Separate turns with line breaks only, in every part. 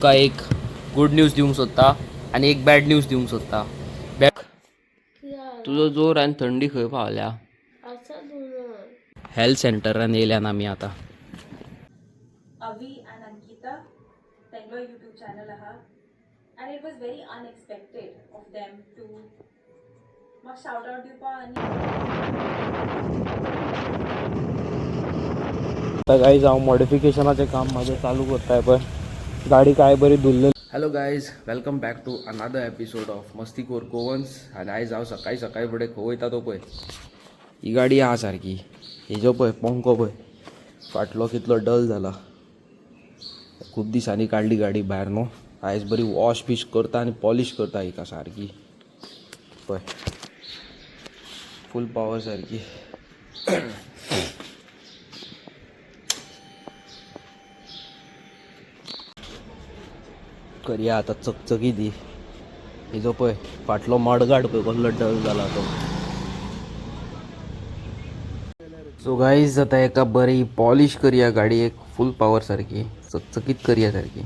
तुका एक good news दिवंक सोदता आनी एक बॅड न्यूज दिवंक सोदता. बॅक तुजो जोर आनी थंडी खंय पावल्या? हेल्थ सेंटरान येयल्यान आमी आतां.
Avi and Ankita, तेंगलो YouTube channel आहा and it was very unexpected of them to म्हाका shout out दिवपा आनी
आतां गायज हांव मॉडिफिकेशनाचें काम म्हाजें चालू करताय पळय. गाडी काय बरी धुल्लेली.
Hello guys, welcome back to another episode of Mastkhor Goans. आनी आयज हांव सकाळी सकाळी फुडें खंय वयता तो पळय. ही गाडी आहा सारकी, हेजो पळय पंखो पळय फाटलो कितलो डल जाला. खूब दिसांनी काडली गाडी भायर न्हू. आयज बरी वॉश बीश करता आनी पॉलीश करता हिका सारकी. पळय फूल पावर सारकी. करया आतां चकचकी ती. हेजो पळय फाटलो मडगाड पळय कसलो डल जाला तो. सो गाईज, आतां एका बरी पॉलिश करया गाडी, एक फूल पावर सारकी चकचकीत करया सारकी.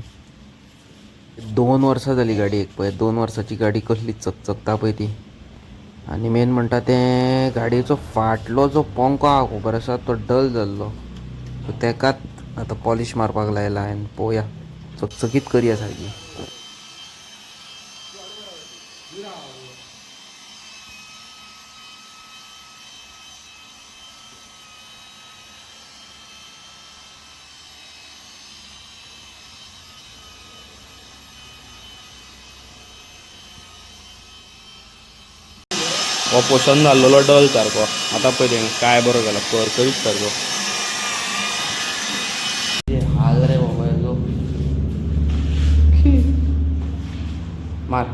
2 वर्सां जाली गाडी एक. पळय 2 वर्साची गाडी कसली चकचकता पळय ती. आनी मेन म्हणटा तें गाडयेचो फाटलो जो पंखो आहा खबर आसा तो डल जाल्लो. सो तेकाच आतां पॉलिश मारपाक लायला आनी पळोवया चकचकीत करया सारकी.
हो पोशन जाल्लेलो डल सारको. आतां पळय तें काय बरो जाला, करकरीत सारको.
हाल रे बाबा हेजो. मार.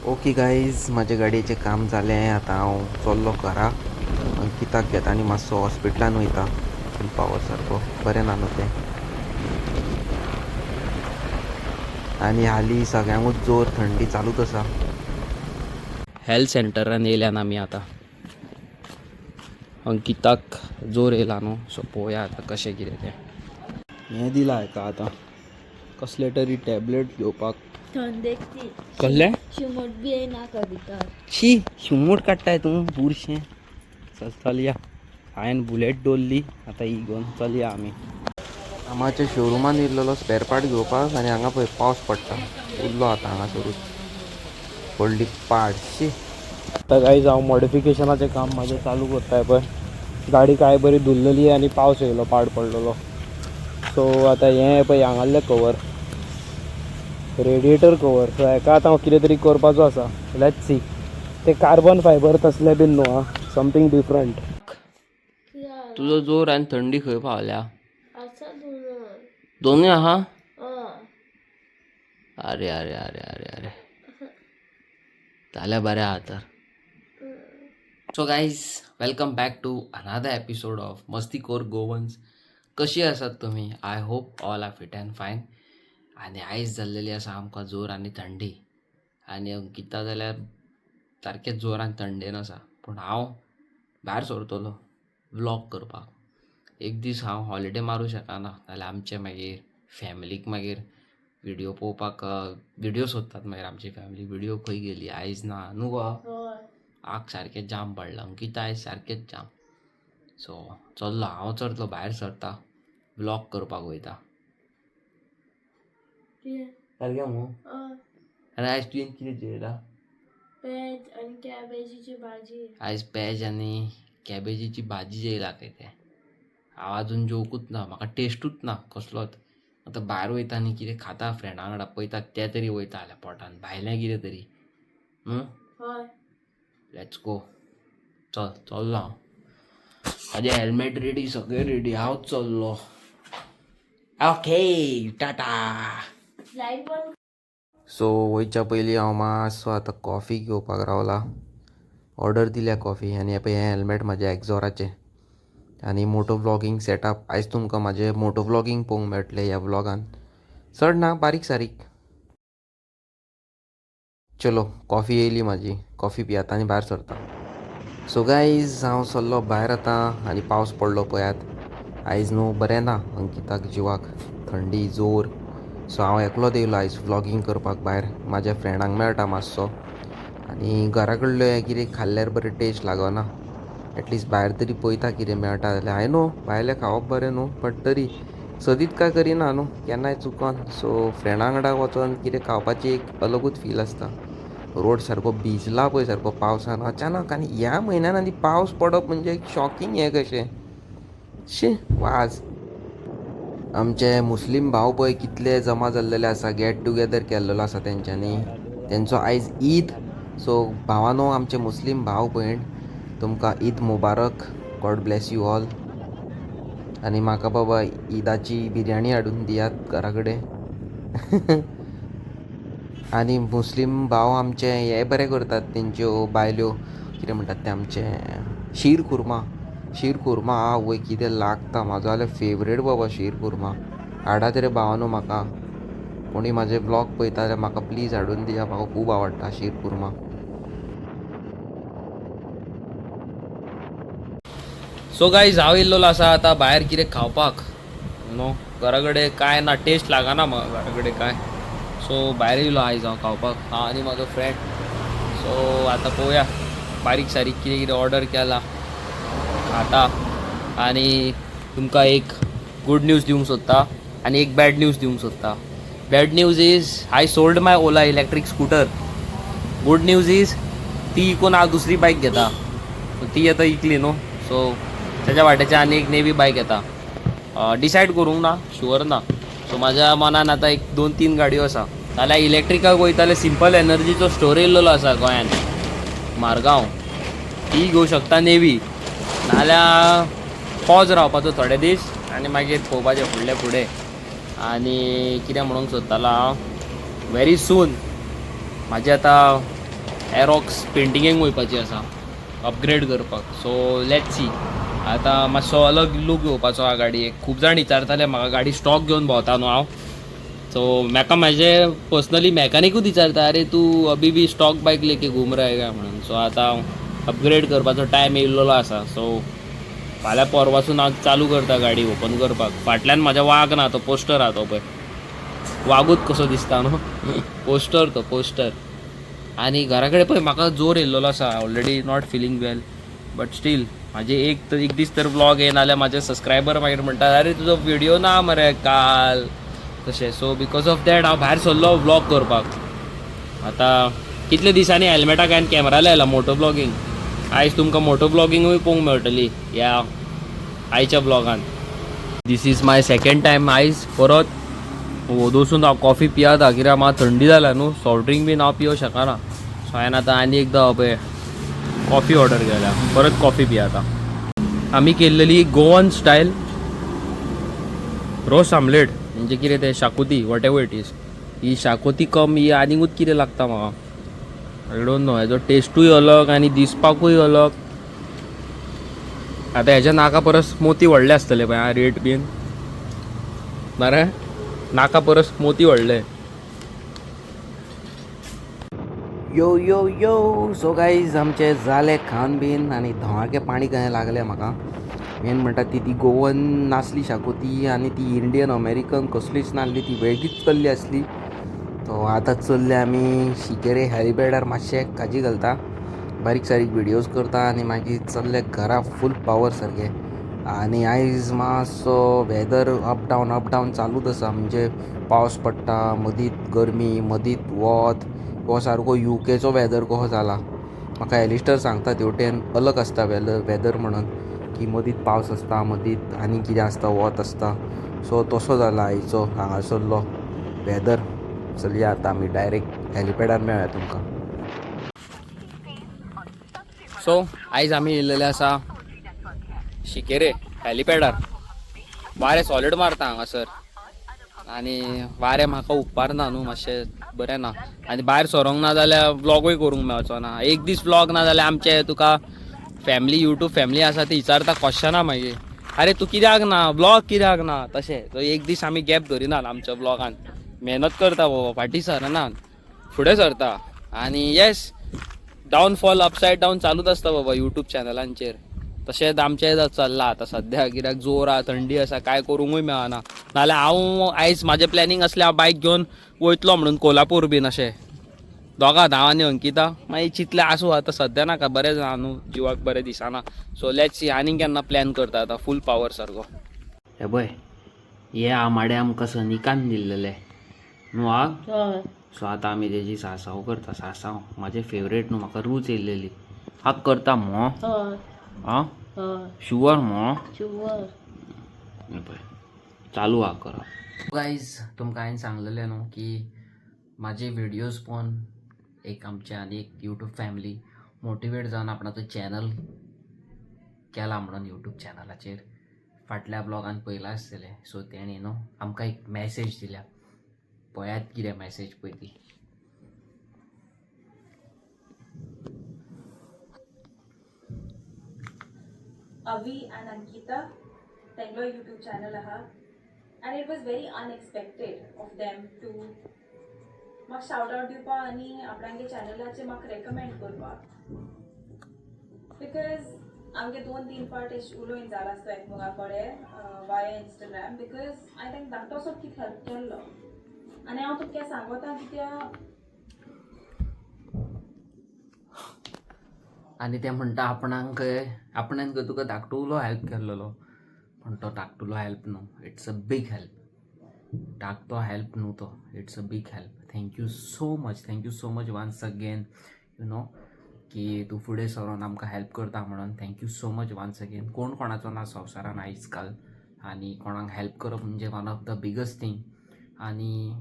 ओके गायज, म्हाजे गाडयेचें काम जालें. आतां हांव चल्लो घरा. अंकिताक घेता आनी मातसो हॉस्पिटलान वयता. फूल पावर सारको बरें ना न्हू तें. आनी हालीं सगळ्यांकूच जोर थंडी चालूच आसा. हेल्थ सेंटरान येयल्यान आमी आतां. अंकिताक जोर येयला न्हू, सो पळोवया आतां कशें कितें तें.
हें दिलां हेका आतां कसले तरी टॅबलेट घेवपाक.
थंडेक ती.
कसलें?
शिमोट बी येयना कविता.
शी, शिमोट काडटाय तूं बुरशें. चल चलया. हांवें बुलेट दवरली, आतां ही घेवन चलया आमी.
आमाच्या शोरुमान येयल्लो स्पेर पार्ट घेवपाक आनी हांगा पळय पावस पडटा. उरलो आतां हांगासरूच, पडली पाड शी.
आतां गायज हांव मॉडिफिकेशनाचें काम म्हाजें चालू करताय पळय. गाडी काय बरी धुल्लेली आनी पावस येयलो, पाड पडलेलो. सो आतां हें पळय हांगासरलें कवर, रेडिएटर कवर. सो हेका आतां हांव कितें तरी करपाचो आसा. Let's see. ते कार्बन फायबर तसलें बीन न्हू आं, समथींग डिफरंट.
तुजो जोर आनी थंडी खंय पावल्या?
आसा दोनूय.
दोनूय आहा?
हय.
अरे अरे अरे अरे अरे, जाल्यार बरें आहा तर. So guys, welcome back to another episode of Mastkhor Goans. कशी आसात तुमी? I hope all are fit and fine. आनी आयज जाल्लेली आसा आमकां जोर आनी थंडी आनी अंकिता जाल्यार सारकें जोरान थंडेन आसा. पूण हांव भायर सरतलो व्लॉग करपाक. एक दीस हांव हॉलिडे मारूं शकना जाल्यार आमचे मागीर फॅमिलीक मागीर व्हिडियो पळोवपाक व्हिडियो सोदतात मागीर आमची फॅमिली, व्हिडियो खंय गेली, आयज ना न्हू गो.
हय.
आग सारकें जाम पडलां. अंकिता आयज सारकेंच जाम. सो चल्लो हांव, चलतो भायर सरता, व्लॉग करपाक वयता.
कितें?
सारकें मू?
हय.
आनी आयज तुवें कितें जेयला?
पेज आनी कॅबेजीची भाजी.
आयज पेज आनी कॅबेजीची भाजी जेयला खंय तें. हांव आजून जेवकूच ना, म्हाका टेस्टूच ना कसलोच. आतां भायर वयता आनी कितें खाता फ्रेंडा वांगडा पळयता तें तरी वयता जाल्यार पोटान भायलें कितें तरी न्हू.
हय.
Let's go. चल, चल्लो हांव. म्हाजें हेल्मेट रेडी, सगळें रेडी. हांव चल्लो. ओके, टाटा.
लायट बंद.
सो वयच्या पयलीं हांव मातसो आतां कॉफी घेवपाक रावला. ऑर्डर दिल्या कॉफी. आनी हें पळय हें हेल्मेट म्हाजें एक्झॉराचें आनी मोटो व्लॉगींग सेटअप. आयज तुमकां म्हाजें मोटो व्लॉगींग पळोवंक मेळटलें ह्या व्लॉगान. चड ना, बारीक सारीक. चलो, कॉफी येयली म्हाजी. कॉफी पियात आनी भायर सरता. सो गायज, हांव सरलो भायर आतां आनी पावस पडलो पळयात. आयज न्हू बरें ना अंकिताक जिवाक, थंडी जोर. सो हांव एकलोच येयलो आयज व्लॉगींग करपाक भायर. म्हाज्या फ्रेंडांक मेळटा मातसो आनी घरा कडलें कितें खाल्ल्यार बरें टेस्ट लागना. एटलिस्ट भायर तरी पळयता कितें मेळटा जाल्यार. I know भायलें खावप बरें न्हू, बट तरी सदींच काय करिना न्हू, केन्नाय चुकोन. सो फ्रेंडा वांगडा वचोन कितें खावपाची एक अलगूच फील आसता. रोड सारको भिजला पळय सारको पावसान अचानक. आनी ह्या म्हयन्यान आनी पावस पडप म्हणजे एक शॉकिंग हें कशें. शी, वाज. आमचे मुस्लीम भाव पळय कितले जमा जाल्लेले आसा, गेट टुगेदर केल्लेलो आसा तेंच्यांनी. तेंचो आयज ईद. सो भावानो, आमचे मुस्लीम भाव भयण, तुमकां ईद मुबारक. God bless you all. आनी म्हाका बाबा ईदाची बिरयानी हाडून दियात घरा कडेन. आनी मुस्लीम भाव आमचे हे बरें करतात, तेंच्यो बायल्यो, कितें म्हणटात तें आमचें शीर खुर्मा. शीर खुर्मा, आवय कितें लागता! म्हाजो जाल्यार फेवरेट बाबा शीर खुर्मा. हाडात रे भावानो म्हाका. कोणी म्हाजे व्लॉग पळयता जाल्यार म्हाका प्लीज हाडून दिया. म्हाका खूब आवडटा शीर खुर्मा.
सो गायज, हांव येयल्लो आसा आतां भायर कितें खावपाक न्हू. घरा कडेन कांय ना, टेस्ट लागना म्हाका घरा कडेन कांय. सो भायर येयलो आयज हांव खावपाक, हांव आनी म्हाजो फ्रेंड. सो आतां पळोवया, बारीक सारीक कितें कितें ऑर्डर केला, खाता. आनी तुमकां एक गूड न्यूज दिवंक सोदता आनी एक बॅड न्यूज दिवंक सोदता. Bad news is I sold my Ola electric scooter. Good news is ती इकून हांव दुसरी बायक घेता. सो ती आतां इकली न्हू, सो तेज्या वाट्याची आनी एक नेवी बायक येता. डिसायड करूंक ना, शुअर ना. सो म्हाज्या मनान आतां एक दोन तीन गाडयो आसा. जाल्यार इलेक्ट्रिकाक वयताले, सिंपल एनर्जीचो स्टोर येयल्लेलो आसा गोंयान मारगांव, ती घेवं शकता नेवी. नाल्यार पॉज रावपाचो थोडे दीस आनी मागीर पळोवपाचें फुडलें फुडें. आनी कितें म्हणूंक सोदतालो हांव, व्हेरी सून म्हाजी आतां एरॉक्स पेंटिंगेक वयपाची आसा अपग्रेड करपाक. So let's see. आतां मातसो अलग लूक येवपाचो आहा गाडयेक. खूब जाण विचारताले म्हाका, गाडी स्टॉक घेवन भोंवता न्हू हांव. सो म्हाका म्हाजे पर्सनली मॅकॅनिकूच विचारता, "अरे, तू अभी भी स्टॉक बायक लेके घूम रहा है काय?" म्हणून. सो आतां हांव अपग्रेड करपाचो टायम येयल्लो आसा. सो फाल्यां परवासून हांव चालू करता गाडी ओपन करपाक. फाटल्यान म्हाज्या वाग ना, तो पोस्टर आहा तो पळय, वागूच कसो दिसता न्हू, पोस्टर तो पोस्टर. आनी घरा कडेन पळय म्हाका जोर येयल्लो आसा already, not feeling well, but still म्हाजे एक तर एक दीस तर व्लॉग येना जाल्यार म्हाजे सबस्क्रायबर मागीर म्हणटात, "अरे, तुजो व्हिडिओ ना मरे काल." तशें. सो because of that हांव भायर सरलो व्लॉग करपाक. आतां कितले दिसांनी हेल्मेटाक हांवें कॅमेरा लायला मोटो व्लॉगींग. आयज तुमकां मोटो व्लॉगिंगूय पळोवंक मेळटली ह्या आयच्या व्लॉगान. This is my second time. आयज परत वोदोसून हांव कॉफी पियाता, कित्याक म्हाका थंडी जाल्या न्हू, सॉफ्ट ड्रिंक बीन हांव पिवंक शकना. सो हांवें आतां आनी एकदां पळय कॉफी ऑर्डर केल्या, परत कॉफी पियाता. आमी केल्लेली गोवन स्टायल रोस आमलेट, म्हणजे कितें तें शाकुती, what ever it is. ही शाकुती कम ही आनीकूच कितें लागता म्हाका, I don't know. हेजो टेस्टूय अलग आनी दिसपाकूय अलग. आतां हेज्या नाका परस मोती व्हडले आसतले पळय आं, रेट बीन मरे नाका परस मोती व्हडले.
Yo yo yo, so guys, आमचें जालें खावन बीन आनी धमाके पाणी कहें लागलें म्हाका. मेन म्हणटा ती ती गोवन नासली शाकोती आनी ती इंडियन अमेरिकन कसलीच नासली, ती वेगळीच कसली आसली. तो आतां चल्ले आमी शिकेरे हेलिपॅडार, मातशें काजी घालता, बारीक सारीक व्हिडियोज करता आनी मागीर चल्ले घरा फूल पावर सारकें. आनी आयज मातसो weather up down, up down चालूच आसा. म्हणजे पावस पडटा, मदींत गरमी, मदींत वत. हो सारको युकेचो वेदर कसो जाला. म्हाका एलिस्टर सांगता, तेवटेन अलग आसता वेदर वेदर म्हणून, की मदींत पावस आसता, मदींत आनी कितें आसता, वत आसता. सो तसो जाला आयचो हांगासरलो वेदर. चलया आतां आमी डायरेक्ट हेलिपॅडार मेळया तुमकां.
सो आयज आमी येयल्लेले आसा शिकेरे हेलिपॅडार. वारें सॉलीड मारता हांगासर आनी वारें म्हाका उपकारना न्हू, मातशें बरें ना. आनी भायर सरोंक ना जाल्यार व्लॉगूय करूंक मेळचो ना. एक दीस व्लॉग ना जाल्यार आमचे तुका फॅमिली, युट्यूब फॅमिली आसा, ती विचारता क्वेश्चनां मागीर, "अरे, तूं कित्याक ना, व्लॉग कित्याक ना?" तशें. सो एक दीस आमी गॅप धरिनात आमच्या व्लॉगान. मेहनत करता बाबा, फाटीं सरना, फुडें सरता. आनी येस, डावनफॉल अपसायड डावन चालूच आसता बाबा यूट्यूब चॅनलांचेर. तशेंच आमचें चल्लां आतां सद्या, कित्याक जोर आहा, थंडी आसा, काय करूंकूय मेळना. नाल्यार हांव आयज म्हाजें प्लॅनिंग आसलें हांव बायक घेवन वयतलो म्हणून कोल्हापूर बीन अशें दोगां, हांव आनी अंकिता. मागीर चिंतलें आसूं, आतां सद्या नाका, बरें जाणा न्हू, जिवाक बरें दिसना. सो let's see, आनीक केन्ना प्लॅन करता आतां फूल पावर सारको. हे पळय, हे आमाडे आमकां सनिकान दिल्लेले न्हू आ.
हय.
सो आतां आमी तेजी सासांव करता. सासांव म्हाजें फेवरेट न्हू, म्हाका रूच येयलेली. हा, करता मो?
हय.
आं?
हय.
शुवर मो?
शुवर.
हे पळय, चालू हा करप. गायज, तुमकां हांवें सांगलेलें न्हू की म्हाजे व्हिडियोज पळोवन एक आमचे आनी एक यूट्यूब फॅमिली मोटिवेट जावन आपणाचो चॅनल केला म्हणून यूट्यूब चॅनलाचेर फाटल्या ब्लॉगान पयलां आसतलें. सो तेणी न्हू आमकां एक मॅसेज दिल्या. पळयात कितें मॅसेज पळय ती.
अवी अँड अंकिता, तेंगलो यूट्यूब चॅनल आहा and it was very unexpected of them to म्हाका शावट आवट दिवपा आनी आपणागे चॅनलाचेर म्हाका रेकमेंड करपाक, because आमगे दोन तीन फावट अशें उलोवन जाला आसतो एकमेका कडेन वाया इंस्टाग्राम, because हांवें तांकां धाकटोसो कितें हेल्प केल्लो. आनी हांव तुका सांगोता कित्याक
आनी ते म्हणटा आपणाक आपणान खंय तुका धाकटुलो हेल्प केल्लोलो, पण तो धाकटुलो हेल्प न्हू, it's a big help. धाकटो हेल्प न्हू तो, it's a big help. Thank you so much, thank you so much once again, की तूं फुडें सरोन आमकां हेल्प करता म्हणून. Thank you so much once again. कोण कोणाचो ना संवसारान आयज काल आनी कोणाक हेल्प करप म्हणजे one of the biggest thing. आनी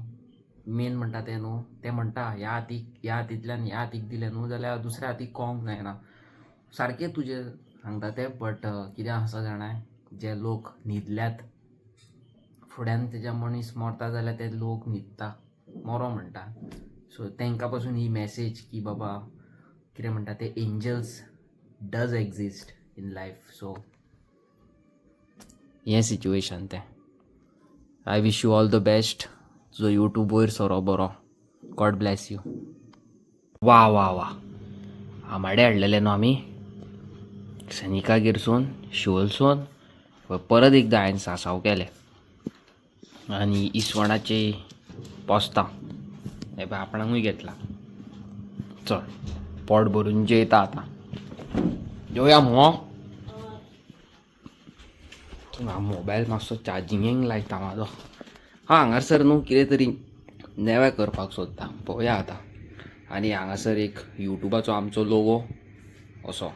मेन म्हणटा तें न्हू, ते म्हणटा ह्या हातीक, ह्या हातींतल्यान ह्या हातीक दिलें न्हू जाल्यार दुसऱ्या हातीक कोंक जायना. सारकें तुजें सांगता तें, बट कितें आसा जाणा, जे लोक न्हिदल्यात फुड्यान तेज्या मनीस मरता जाल्यार ते लोक न्हिदता, मरो म्हणटा. सो तांकां पासून ही मॅसेज की बाबा, कितें म्हणटा ते, angels does exist in life. So हें सिच्युएशन तें. I wish you all the best. तुजो यूट्यूब वयर सरो बरो. God bless you. वा वा वा, आमाडे हाडलेले न्हू आमी सनिकागेरसून, शिवलसून. परत एकदां हांवें सासाव केले आनी इसवणाचे पोस्तां हे पळय आपणाकूय घेतला. चल, पोट भरून जेयता आतां. जेवया मगो. मोबायल मातसो चार्जिंगेक लायता म्हाजो. हा, हांगासर न्हू कितें तरी नवें करपाक सोदता, पळोवया आतां. आनी हांगासर एक युट्यूबाचो आमचो लोगो असो,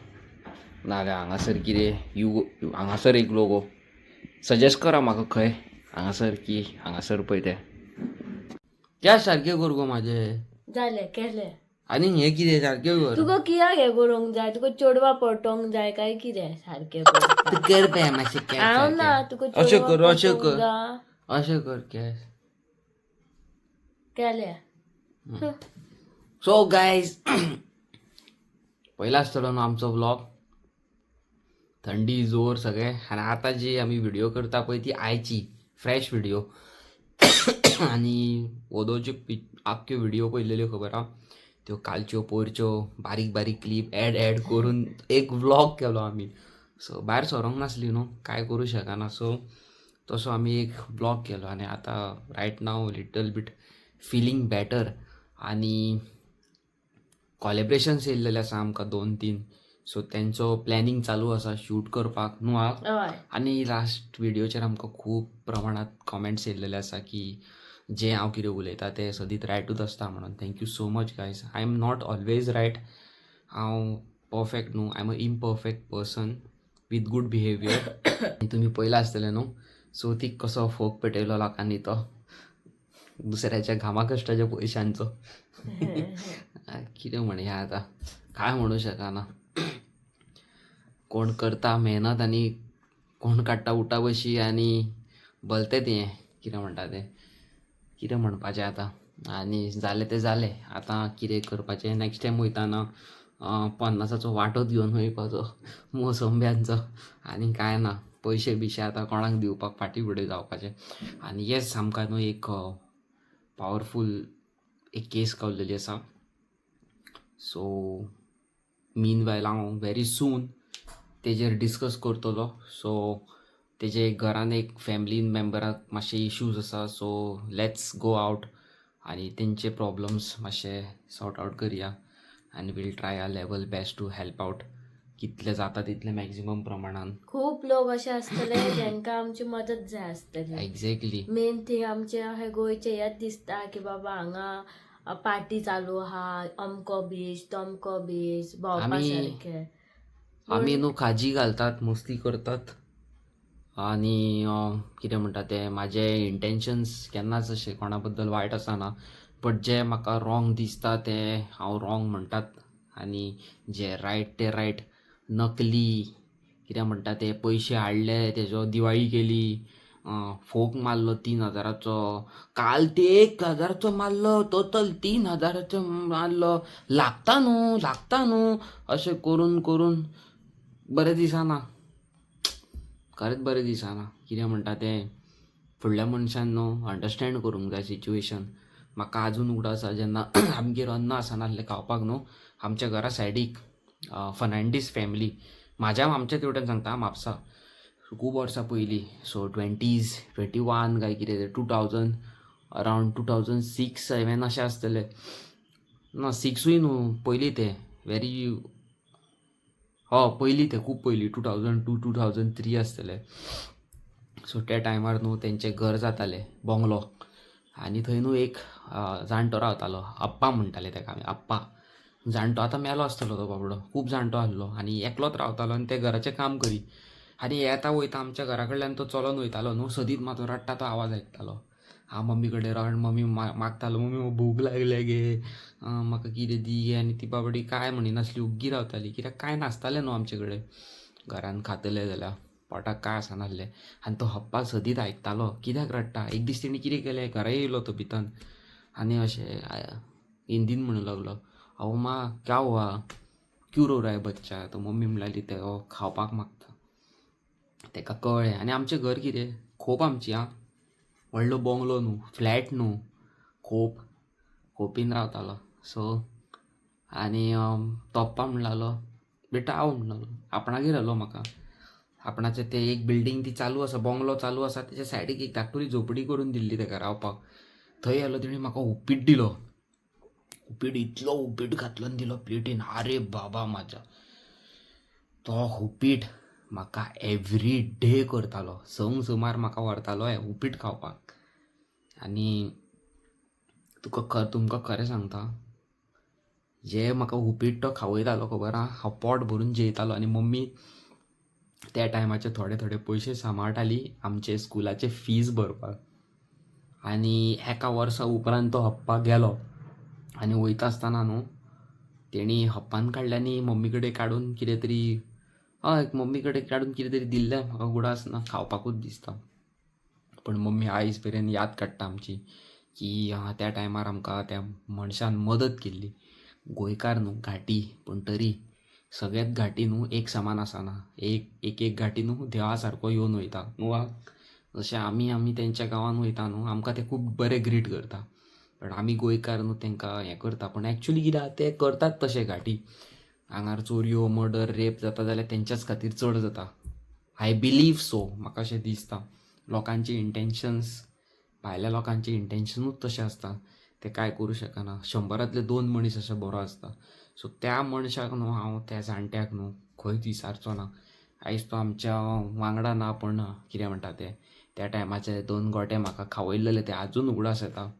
नाजाल्यार हांगासर कितें you, हांगासर एक लोगो सजेस्ट करा म्हाका खंय हांगासर की हांगासर पळय तें त्या सारकें कर गो म्हाजें.
जालें, केलें.
आनी हें कितें, सारकें कर.
तुका कित्याक हें करूंक जाय? तुका चेडवां पटोवंक जाय काय कितें सारकें कर?
तूं कर पळय मातशें केस.
हांव ना.
सारकें.
तुका
अशें
चेडवां
कर, अशें
पटोवंक
कर.
जाय.
अशें कर केस.
केलें.
सो गायज, पयला आसतलो न्हू आमचो व्लॉग, थंडी जोर सगळें. आनी आतां जी आमी व्हिडिओ करता पळय ती आयची फ्रेश व्हिडिओ. आनी ओदोवच्यो आख्ख्यो व्हिडिओ पळयलेल्यो खबर आहा, त्यो कालच्यो पयरच्यो बारीक बारीक क्लीप एड एड करून एक व्लॉग केलो आमी. सो भायर सरोंक नासली न्हू, कांय करूं शकना, सो तसो आमी एक व्लॉग केलो. आनी आतां right now little bit feeling better. आनी कॉलेब्रेशन्स येयल्लेले आसा आमकां दोन तीन, सो तेंचो प्लॅनिंग चालू आसा शूट करपाक न्हू आं.
हय.
आनी लास्ट व्हिडियोचेर आमकां खूब प्रमाणांत कॉमेंट्स येयल्लेले आसा की जे हांव कितें उलयता तें सदींच रायटूच आसता म्हणून. Thank you so much guys. I am not always right, हांव परफेक्ट न्हू, I am a imperfect person with good behaviour. आनी तुमी पयलां आसतलें न्हू चवथीक कसो फोग पेटयलो लोकांनी तो दुसऱ्याच्या घामा कश्टाच्या पयशांचो. कितें म्हणया आतां, कांय म्हणू शकना. कोण करता मेहनत आनी कोण काडटा उठा बशी आनी भलतें तें कितें म्हणटा तें, कितें म्हणपाचें आतां. आनी जालें तें जालें, आतां कितें करपाचें? नॅक्स्ट टायम वयताना 50चो वांटोच घेवन वयपाचो मोसंब्यांचो, आनी कांय ना. पयशे बियशे आतां कोणाक दिवपाक फाटीं फुडें जावपाचें. आनी येस, आमकां न्हू एक पावरफूल एक केस गावलेली आसा. सो मीन वायल हांव व्हेरी सून तेजेर डिस्कस करतलो. सो तेजे घरान एक फॅमिली मेम्बराक मातशे इश्यूज आसा, सो let's go out आनी तेंचे प्रॉब्लम्स मातशे सॉर्ट आवट करया आनी we'll try our level best to help out कितले जाता तितले मॅक्झिमम प्रमाणान.
खूप लोक अशे आसतले जेंका आमची मदत जाय आसतली.
एग्जॅक्टली.
मेन थिंग आमचे अशें गोंयचे हेच दिसता की बाबा हांगा पार्टी चालू आहा, अमको बीच तमको बीच भोंवपा सारकें.
आमी न्हू खाजी घालतात, मस्ती करतात आनी कितें म्हणटा तें, म्हाजे इंटेन्शन्स केन्नाच अशें कोणा बद्दल वायट आसना, बट जें म्हाका रॉंग दिसता तें हांव रॉंग म्हणटात आनी जें रायट तें रायट. नकली कितें म्हणटा ते, पयशे हाडले तेजो दिवाळी केली, फोक मारलो 3,000चो, काल ते 1,000चो मारलो, टोटल 3,000चो मारलो, लागता न्हू लागता न्हू, अशें करून करून बरें दिसना, खरेंच बरें दिसना. कितें म्हणटा तें, फुडल्या मनशान न्हू अंडरस्टँड करूंक जाय सिच्युएशन. म्हाका आजून उगडास आसा, जेन्ना आमगेर अन्न आसनासलें खावपाक न्हू, आमच्या घरा सायडीक फर्नांडीस फॅमिली, म्हाज्या आमच्या तेवटेन सांगता, म्हापसा, खूब वर्सां पयलीं, सो ट्वेंटीज 21 काय कितें, 2000, अरावंड 2006 7 अशें आसतलें ना, सिक्सूय न्हू, पयलीं तें व्हेरी, हय पयलीं तें खूब पयलीं, 2002 2003 आसतलें. सो त्या टायमार न्हू तेंचें घर जातालें बोंगलो आनी थंय न्हू एक जाणटो रावतालो, अप्पा म्हणटाले तेका आमी, अप्पा. जाणटो आतां मेलो आसतलो तो बाबडो, खूब जाणटो आसलो आनी एकलोच रावतालो आनी ते घराचें काम करी आनी येता वयता आमच्या घरा कडल्यान तो चलोन वयतालो न्हू, सदींच म्हाजो रडटा तो आवाज आयकतालो. हांव मम्मी कडेन रड मम्मी मागतालो, मम्मी म्हाका भूक लागल्या गे, म्हाका कितें दी गे. आनी ती बाबडी कांय म्हणिनासली, ओग्गी रावताली, कित्याक कांय नासतालें न्हू आमचे कडेन घरान, खातले जाल्यार पोटाक कांय आसनासलें. आनी तो हप्पा सदींच आयकतालो कित्याक रडटा. एक दीस तेणी कितें केलें, घरा येयलो तो भितर आनी अशें हिंदीन म्हणूंक लागलो, अहो माँ क्या हुआ, क्यों रो रहा है बच्चा. तो मम्मी म्हणली ते खावपाक मागता. तेका कळ्ळें. आनी आमचें घर कितें खोप आमची आं, व्हडलो बोंगलो न्हू, फ्लॅट न्हू, खोप, खोपीन रावतालो. सो आनी तो अप्पा म्हणूंक लागलो, बेटा आओ म्हणूंक लागलो, आपणागेर व्हेलो म्हाका. आपणाचें तें एक बिल्डींग ती चालू आसा, बोंगलो चालू आसा, तेच्या सायडीक एक धाकटुली झोपडी करून दिल्ली तेका रावपाक. थंय गेलो, तेणी म्हाका उपीट दिलो, उपीट इतलो उपीट घातलो आनी दिलो प्लेटीन, आरे बाबा म्हाज्या, तो उपीट म्हाका एवरी डे करतालो, संक सुमार म्हाका व्हरतालो हें उपीट खावपाक. आनी तुका खर तुमकां खरें सांगता, जे म्हाका उपीट तो खावयतालो खबर आहा, हांव पोट भरून जेयतालो. आनी मम्मी त्या टायमाचे थोडे थोडे पयशे सांबाळटाली आमचे स्कुलाचे फीज भरपाक. आनी एका वर्सा उपरांत तो हप्पा गेलो आनी वयता आसतना न्हू तेणी हप्पान काडले आनी मम्मी कडेन काडून कितें तरी, हय मम्मी कडेन काडून कितें तरी दिल्लें, म्हाका उगडास ना, खावपाकूच दिसता. पूण मम्मी आयज मेरेन याद काडटा आमची की त्या टायमार आमकां त्या मनशान मदत केल्ली. गोंयकार न्हू घाटी, पूण तरी सगळेच घाटी न्हू एक समान आसना, एक एक एक घाटी न्हू देवा सारको येवन वयता न्हू आं. जशें आमी आमी तेंच्या गांवान वयता न्हू, आमकां ते खूब बरे ग्रीट करता, पण आमी गोंयकार न्हू तेंकां हें करता, पूण एक्चुली कितें आहा ते करतात तशें घाटी. हांगार चोरयो, मर्डर, रेप जाता जाल्यार तेंच्याच खातीर चड जाता, I believe so, म्हाका अशें दिसता. लोकांचे इंटेन्शन्स, भायल्या लोकांचे इंटेन्शनूच तशें आसता, ते कांय करूं शकना. 100रांतले 2 मनीस अशे बरो आसता. सो त्या मनशाक न्हू हांव, त्या जाणट्याक न्हू खंयच विसारचो ना. आयज तो आमच्या वांगडा ना, पूण कितें म्हणटा तें, त्या टायमाचे 2 गोटे म्हाका खावयल्ले ते आजून उगडास येता.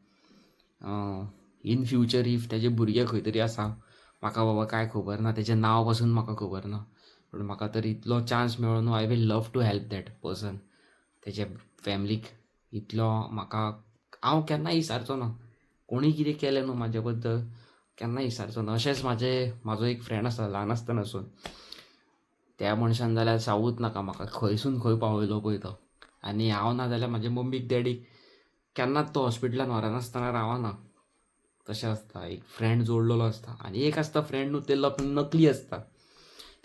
इन फ्युचर if तेजे भुरगे खंय तरी आसा, म्हाका बाबा कांय खबर ना, तेजें नांव पासून म्हाका खबर ना, पूण म्हाका तर इतलो चान्स मेळ्ळो न्हू, I will love to help that person, तेजे फॅमिलीक इतलो म्हाका हांव केन्ना विसारचो ना. कोणी कितें केलें न्हू म्हाजे बद्दल केन्ना विसारचो ना. अशेंच म्हाजो एक फ्रेंड आसा ल्हान आसतनासून, त्या मनशान जाल्यार सावूच नाका, म्हाका खंयसून खंय पावयलो पळय तो. आनी हांव ना जाल्यार म्हाजे मम्मीक डॅडीक केन्नाच तो हॉस्पिटलान व्हरनासतना रावना. तशें आसता, एक फ्रेंड जोडलेलो आसता आनी एक आसता फ्रेंड न्हू ते नकली आसता,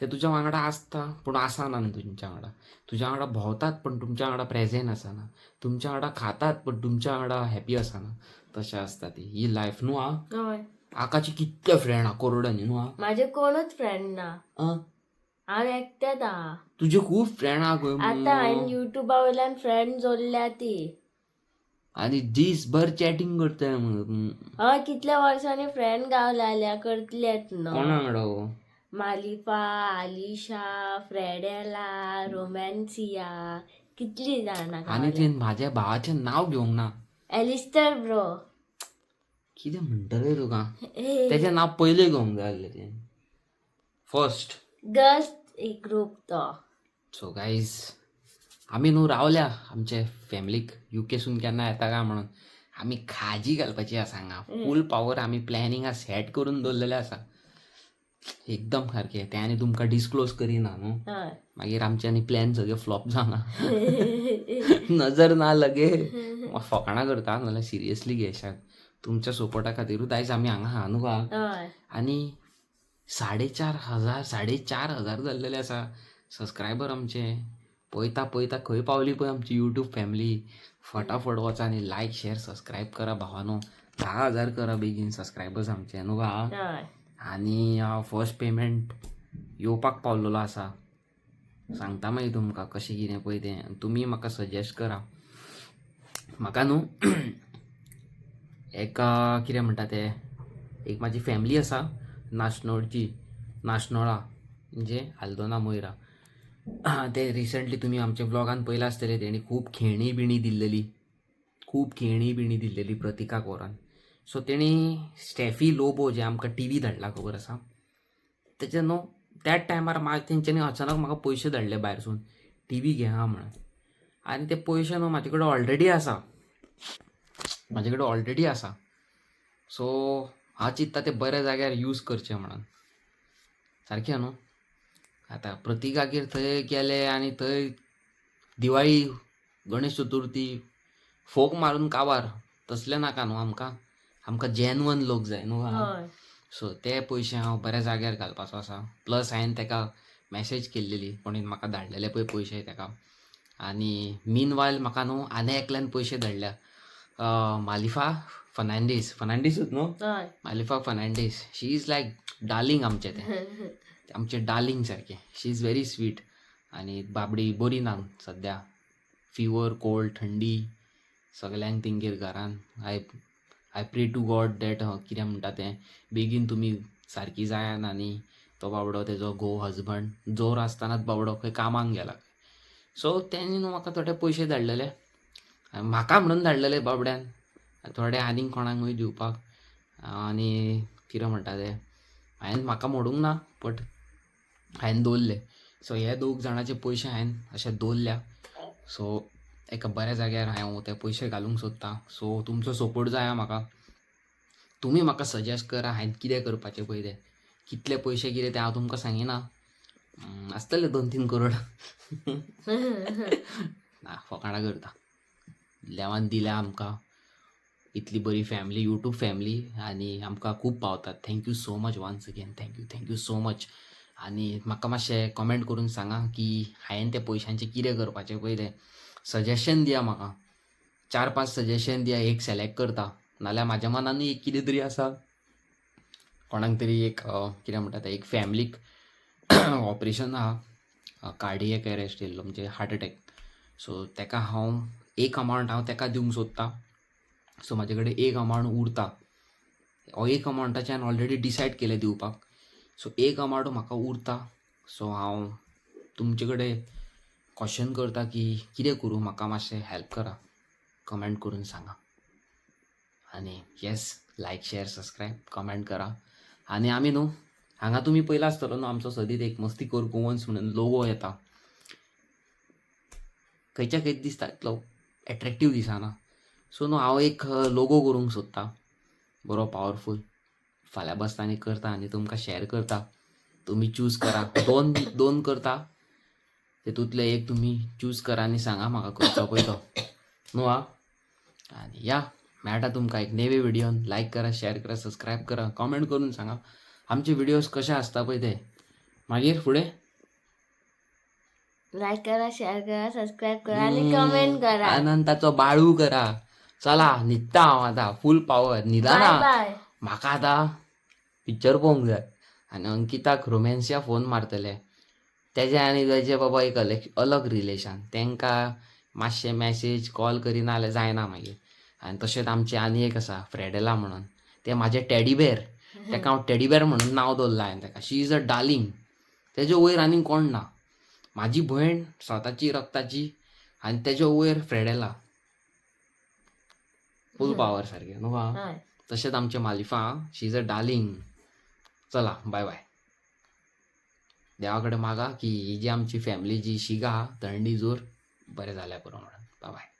ते तुज्या वांगडा आसता पूण आसना न्हू तुमच्या वांगडा, तुज्या वांगडा भोंवतात पूण तुमच्या वांगडा प्रेजेंट आसना, तुमच्या वांगडा खातात पूण तुमच्या वांगडा हॅपी आसना, तशें आसता ती ही लायफ न्हू आं.
हय.
आकाचे कितले फ्रेंड आहा करोडांनी न्हू?
माझे कोणूच फ्रेंड ना.
आं?
हांव एकटेच आहा.
तुजे खूब फ्रेंड आहा खंय.
आतां हांवें युट्यूबा वयल्यान फ्रेंड जोडल्या ती.
आनी दीसभर चॅटिंग करताय म्हणून.
हय, कितल्या वर्सांनी फ्रेंड गावल्या करतलेच न्हू.
कोणा वांगडा गो?
मालिफा, आलिशा, फ्रेडेला, रोमॅन्सिया, कितली जाणां
आनी
गावल्या.
तुवें म्हाज्या भावाचें नांव घेवंक ना.
Alistair bro.
कितें म्हणटलें तुका, तेजें नांव पयलें घेवंक जाय आसलें तें फर्स्ट.
गर्ल्स एक ग्रुप तो.
सो गायज, आमी न्हू रावल्या आमचे फॅमिलीक युकेसून केन्ना येता काय म्हणून. आमी खाजी घालपाची आसा हांगा फूल पावर. आमी प्लॅनिंग सेट करून दवरलेलें आसा एकदम सारकें. तें आनी तुमकां डिस्क्लोज करिना न्हू. मागीर आमचे आनी प्लॅन सगळे फ्लॉप जाना, नजर ना लगे. फकाणां करता, नाल्यार सिरियसली घेशात. तुमच्या सपोर्टा खातीरूच आयज आमी हांगा आहा न्हू गा. आनी 4500, 4500 जाल्लेले आसा सबस्क्रायबर आमचे. पळयता पळयता खंय पावली पळय आमची युट्यूब फॅमिली. फटाफट वचा आनी लायक, शेअर, सबस्क्रायब करा भावानो. 10,000 करा बेगीन सबस्क्रायबर्स आमचे न्हू गा. आनी फर्स्ट पेमेंट येवपाक पावलेलो आसा. सांगता मागीर तुमकां कशें कितें पळय तें. तुमी म्हाका सजेस्ट करा. म्हाका न्हू एका कितें म्हणटा ते, एक म्हाजी फॅमिली आसा नाशनोळची, नाशनोळा म्हणजे आल्दोना मोयरा. ते रिसंटली तुमी आमच्या ब्लॉगान पयलां आसतलें, तेणी खूब खेळणी बिणी दिल्लेली, खूब खेळणी बिणी दिल्लेली प्रतिकाक व्हरोन. सो तेणी स्टॅफी लोबो जे आमकां टिवी धाडला खबर आसा, तेजे न्हू त्याच टायमार तेंच्यांनी अचानक म्हाका पयशे धाडले भायरसून टिवी घेया म्हणून. आनी ते पयशे न्हू म्हाजे कडेन ऑलरेडी आसा, म्हाजे कडेन ऑलरेडी आसा. सो हांव चिंत्ता ते बऱ्या जाग्यार यूज करचे म्हणून सारकें न्हू. आतां प्रतिकागेर थंय गेले आनी थंय दिवाळी, गणेश चतुर्थी फोक मारून काबार, तसलें नाका न्हू आमकां. आमकां जेन्युअन लोक जाय न्हू. सो ते पयशे हांव बऱ्या जाग्यार घालपाचो आसा. प्लस हांवें तेका मॅसेज केल्लेली, कोणेन म्हाका धाडलेले पळय पयशे तेका. आनी मीन वायल म्हाका न्हू आनी एकल्यान पयशे धाडल्या, मालिफा फर्नांडीस. फर्नांडीसूच न्हू? Malifa Fernandes, she is like darling आमचें, तें आमचें डार्लिंग सारकें. She is very sweet. आनी बाबडी बरी ना सद्या, फिवर, कोल्ड, थंडी सगल्यांक तेंगेर घरान. I pray to God that कितें म्हणटा तें, बेगीन तुमी सारकी जायात. आनी तो बाबडो तेजो घोव, हजबंड जोर आसतनाच बाबडो खंय कामाक गेला. सो तेणी न्हू म्हाका थोडे पयशे धाडलेले, म्हाका म्हणून धाडलेले बाबड्यान, थोडे आनीक कोणाकूय दिवपाक. आनी कितें म्हणटा तें, हांवें म्हाका मोडूंक ना, बट हांवें दवरले. सो हे दोग जाणाचे पयशे हांवें अशे दवरल्या. सो एका बऱ्या जाग्यार हांव ते पयशे घालूंक सोदतां. सो तुमचो सपोर्ट जाय म्हाका. तुमी म्हाका सजेस्ट करा हांवें कितें करपाचें पळय तें. कितले पयशे कितें तें हांव तुमकां सांगिना, आसतले 2-3 करोड. ना, फकाणां करता. देवान दिल्या आमकां इतली बरी फॅमिली, यूट्यूब फॅमिली, आनी आमकां खूब पावतात. Thank you so much once again, thank you, thank you so much. आनी म्हाका मातशें कमेंट करून सांगा की हांवें त्या पयशांचें कितें करपाचें पळय तें. सजेशन दिया म्हाका, 4-5 सजेशन दिया, एक सिलेक्ट करता. नाल्यार म्हाज्या मनानूय एक कितें तरी आसा, कोणाक तरी एक कितें म्हणटा तें, एक फॅमिलीक ऑपरेशन आहा, कार्डियक अरेस्ट येयल्लो, म्हणजे हार्ट अटॅक. सो तेका हांव एक अमावंट हांव तेका दिवंक सोदतां. सो म्हाजे कडेन एक अमावंट उरता, हो एक अमावंटाचें हांवें ऑलरेडी डिसायड केलें दिवपाक. सो एक अमावंट म्हाका उरता. सो हांव तुमचे कडेन क्वेश्चन करता की कितें करूं, म्हाका मातशें हेल्प करा, कमेंट करून सांगा. आनी yes, like, share, subscribe, comment करा. आनी आमी न्हू हांगा तुमी पयला आसतलो न्हू आमचो सदींच एक मस्ती कर गोवन्स म्हणून लोगो येता, खंयच्या खंयच दिसता इतलो एट्रेक्टीव दिसना. सो न्हू हांव एक लोगो करूंक सोदतां बरो पावरफूल. फाल्यां बसता आनी करता आनी तुमकां शेअर करता. तुमी चूज करा, दोन दोन करता, तेतूंतले एक तुमी चूज करा आनी सांगा म्हाका खंयचो पळय तो न्हू. आं, आनी या मेळटा तुमकां एक नेवे व्हिडियोन. लायक करा, शेअर करा, सबस्क्रायब करा, कमेंट करून सांगा आमचे व्हिडियोज कशे आसता पळय ते. मागीर फुडें
लायक करा, शेअर करा, सबस्क्राईब करा आणि कमेंट करा.
अनंताचो बाळू करा. चला न्हिदता हांव आतां, फूल पावर न्हिदना.
Bye bye.
म्हाका आतां पिक्चर पळोवंक जाय. आनी अंकिताक रोमॅन्सिया फोन मारतले. तेजें आनी तेजें बाबा एक अलग अलग रिलेशन. तेंकां मातशें मॅसेज कॉल करिना जाल्यार जायना मागीर. आनी तशेंच आमचें आनी एक आसा फ्रेडेला म्हणून, तें म्हाजें टेडीबेर. तेका हांव टेडीबेर म्हणून नांव दवरलां हांवें तेका. She is a darling. तेजे वयर आनीक कोण ना. म्हाजी भयण स्वताची रक्ताची आनी तेजे वयर फ्रेडेला. फूल पावर सारकें न्हू आं.
हय.
तशेंच आमचें मालिफा, शी is a darling. चला, बाय बाय. देवा कडेन मागा की ही जी आमची फॅमिली जी शीग आहा थंडी जोर बरें जाल्यार पुरो म्हणून. बाय बाय.